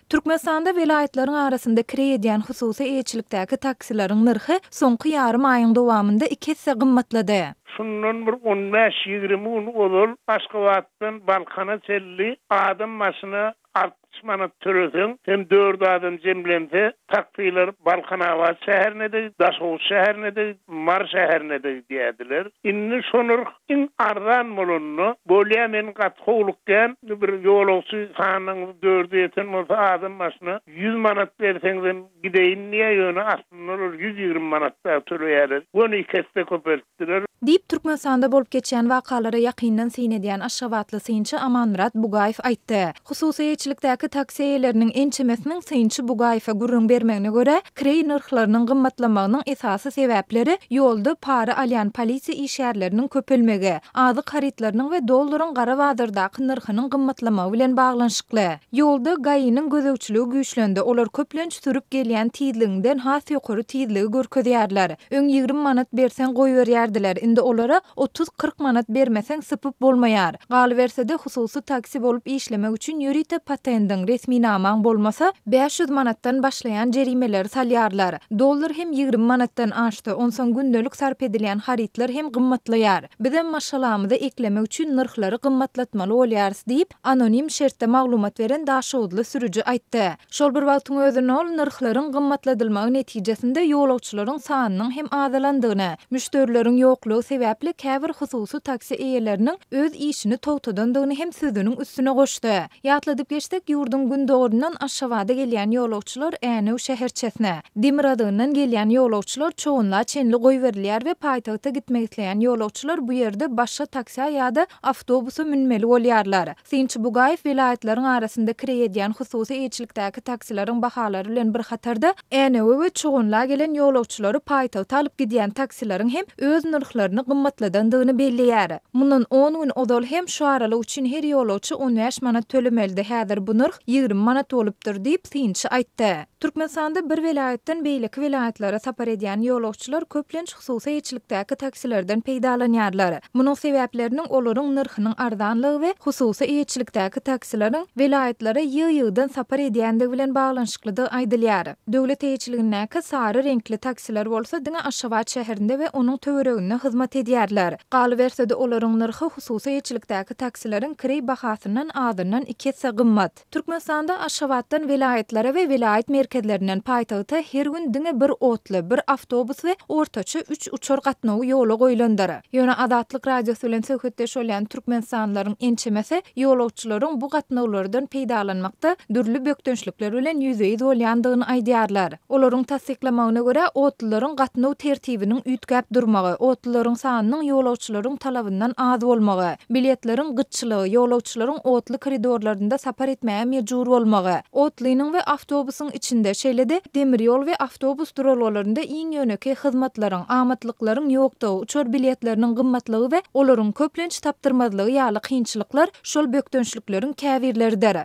Türkmenistanda welaýatlaryň arasynda kireý edýän hususy eýeçilikdäki taksileriň nyrhy soňky ýarym aýyň dowamynda iki esse gymmatlady. Şundan bir on bäş-ýigrimi gün ozal Aşgabatdan Balkana çenli adam başyna 60 manat töleseň, hem dört adam jemlense, taksiler Balkanabat şäherine-de, Daşoguz şäherine-de, Mary şäherine-de gidýärdiler. Indi şo nyrh iň arzan bolanda, bolýa men gaty howlukýan, bir ýolagçy sanyňyz dörde ýeten bolsa adam başyna ýüz manat berseňizem gideýin diýýär, ýöne aslynda olar 120 manat dagy töleýärler. Göni iki esse köpeltdiler. Diýip, Türkmenistanda bolup geçýän wakalara ýakyndan syn edýän aşgabatly synçy Amanmyrat Bugaýew aýtdy. Hususy eýeçilikdäki taksi eýeleriniň ençemesiniň synçy Bugaýewe gürrüň bermegine görä, kireý nyrhlarynyň gymmatlamagynyň esasy sebäpleri ýolda para alýan polisiýa işgärleriniň köpelmegi, azyk harytlarynyň we dollaryň gara bazardaky nyrhynyň gymmatlamagy bilen baglanyşykly. Ýolda GAI-niň gözegçiligi güýçlendi, olar köplenç sürüp gelýän tizligiňden has ýokary tizligi görkezýärler. Öň 20 manat berseň goýberýärdiler, indi olara otuz-kyrk manat bermeseň sypyp bolmaýar. Galyberse-de, hususy taksi bolup işlemek üçin ýörite patendiň, resminamaň bolmasa, 500 manatdan başlaýan jerimeleri salýarlar. Dollar hem 20 manatdan aşdy, onsoň gündelik sarp edilýän harytlar hem gymmatlaýar. Bizem maşgalamyzy eklemek üçin nyrhlary gymmatlatmaly bolýarys diýip, anonim şertde maglumat beren daşoguzly sürüji aýtdy. Şol bir wagtyň özünde ol nyrhlaryň gymmatladylmagy netijesinde ýolagçylaryň sanynyň hem azalandygyny, müşderileriň ýoklugy sebäpli käbir hususy taksi eýeleriniň öz işini togtadandygyny hem sözüniň üstüne goşdy. Ýatladyp geçsek, ýurduň gündogaryndan Aşgabada gelýän ýolagçylar Änew şäherçesine, demirgazygyndan gelýän ýolagçylar Çoganla çenli goýberilýär we paýtagta gitmek isleýän ýolagçylar bu ýerde başga taksä ýa-da awtobusa münmeli bolýarlar. Synçy Bugaýew welaýatlaryň arasynda kireý edýän hususy eýeçilikdäki taksileriň bahalary bilen bir hatarda, Änewe we Çoganla gelen ýolagçylary paýtagta alyp gidýän taksileriň hem öz nyrhlaryny gymmatladandygyny belleýär. Mundan on gün ozal hem şu aralyk üçin her ýolagçy 15 manat tölemelidi, häzir bu nyrh 20 manat bolupdyr diýip, synçy aýtdy. Türkmenistanda bir welaýatdan beýleki welaýatlara sapar edýän ýolagçylar köplenç hususy eýeçilikdäki taksilerden peýdalanýarlar. Munuň sebäpleriniň olaryň nyrhynyň arzanlygy we hususy eýeçilikdäki taksileriň welaýatlara ýygy-ýygydan sapar edýändigi bilen baglanyşyklydygy aýdylýar. Döwlet eýeçiligindäki sary reňkli taksiler bolsa diňe Aşgabat şäherinde we onuň töwereginde hyzmat edýärler. Galyberse-de olaryň nyrhy hususy eýeçilikdäki taksileriň kireý bahasyndan azyndan iki esse gymmat. Türkmenistanda Aşgabatdan welaýatlara we welaýat merkezlerinden paýtagta her gün diňe bir otly, bir awtobus we ortaça üç uçar gatnawy ýola goýlandyr. Ýöne Azatlyk Radiosy bilen söhbetdeş bolýan türkmenistanlylaryň ençemesi ýolagçylaryň bu gatnawlardan peýdalanmakda dürli bökdençlikler bilen ýüzbe-ýüz bolýandygyny aýdýarlar. Olaryň tassyklamagyna görä, otlularyň gatnaw tertibiniň üýtgäp durmagy, otlularyň sanynyň ýolagçylaryň talabyndan az bolmagy, biletleriň gytçylygy, ýolagçylaryň otly koridorlarynda sapar etmäge mejbur bolmagy, otlynyň we awtobusyň içinde, şeýle-de demir ýol we awtobus duralgalarynda iň ýönekeý hyzmatlaryň, amatlyklaryň ýokdugy, uçar biletleriniň gymmatlygy we olaryň köplenç tapdyrmazlygy ýaly kynçylyklar şol bökdençlikleriň käbirleridir.